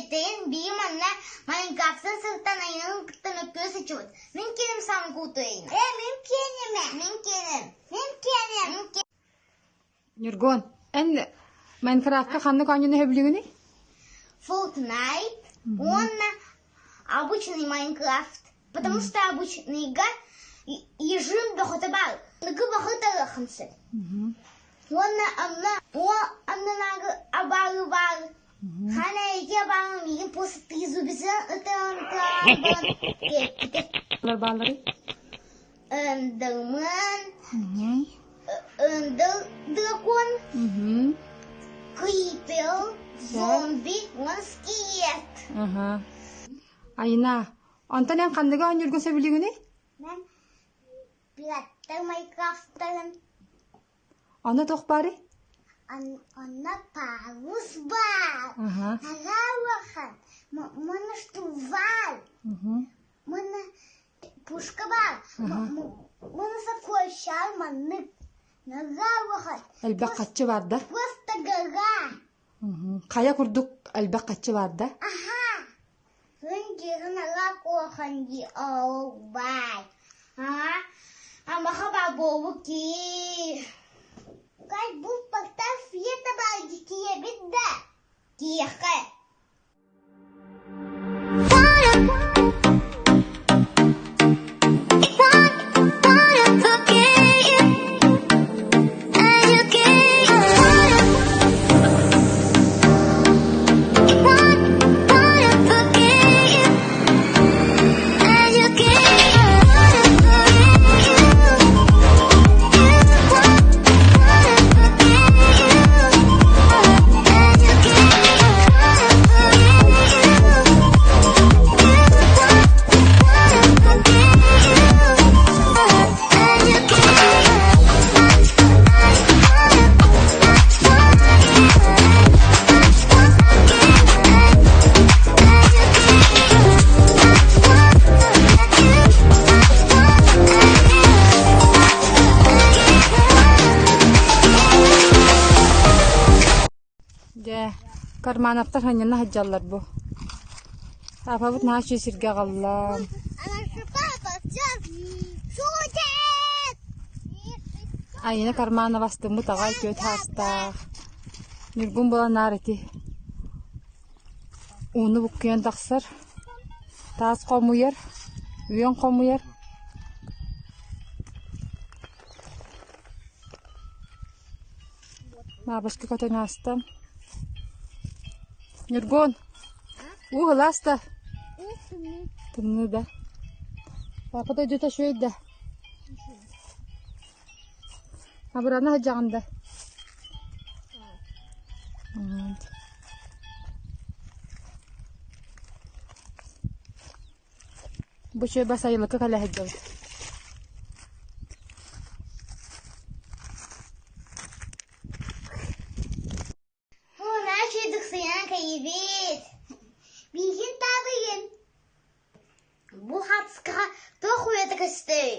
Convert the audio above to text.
Приветтэйин, биһи манна Майнкрафтан сылтан айанын кытта мөккүө сычыбыт. Мин киэним саамы куутуйын. Э, мин киэниме. Мин киэним. Мин киэним. Мин киэним. Ньургун, эн Майнкрафтка ханнык оонньууну сөбүлүүгүнүй? Fortnite уонна обычный Майнкрафт. Потому что обычныйга ежин бөҕөтө баар. Аныгы баҕы тарыаххын сөп. Уонна анна о аннынааҕы абаары баар. Хана эти абааҥы миигин просто трезубецынан ытан ытан кэппитэ. Баалларый? Ындырмын, ындыр дракон, крипер, зомби, уон скелет. Айна, онтон эн ханныгы оонньуургун сөбүлүүгүнүй? Мен пираттар Майнкрафтарын. Онно туох баарый? Онно парус баар. Наһаа улахан. Муна штурвал. Муна пушка баар. Муна сокровища маннык. Наһаа улахан. Элбэх хаччы баар да? Просто гора. Хайа курдук элбэх хаччы баар да? Аха. Күн наһаа куохан дии бай. Аа, амаха баа буолбут кии. Кай бу пактар фиета баар киэбит да. Киэхэ. Дьэ, Кармановтар ханньана сылдьаллар бу. Папабыт наһаа үчүгэй сиргэ аҕалла. Айина Карманова астыммыт аҕай түөрт саастаах. Ньургун буолан наар ити ууну буккуйан тахсар, таас хомуйар, үөн хомуйар. Бабушка көтөн ааста. Ньургун, уу ылаас да? Тымныы да. Папа дойдута үчүгэй да? Абырана сылдьаҕын да? Бу үчүгэй бас айылыкка кэлэ сылдьабыт. Наши дыксыйан кэйибит. Биһин табыйын. Бу хатыска туох уйата көстүй?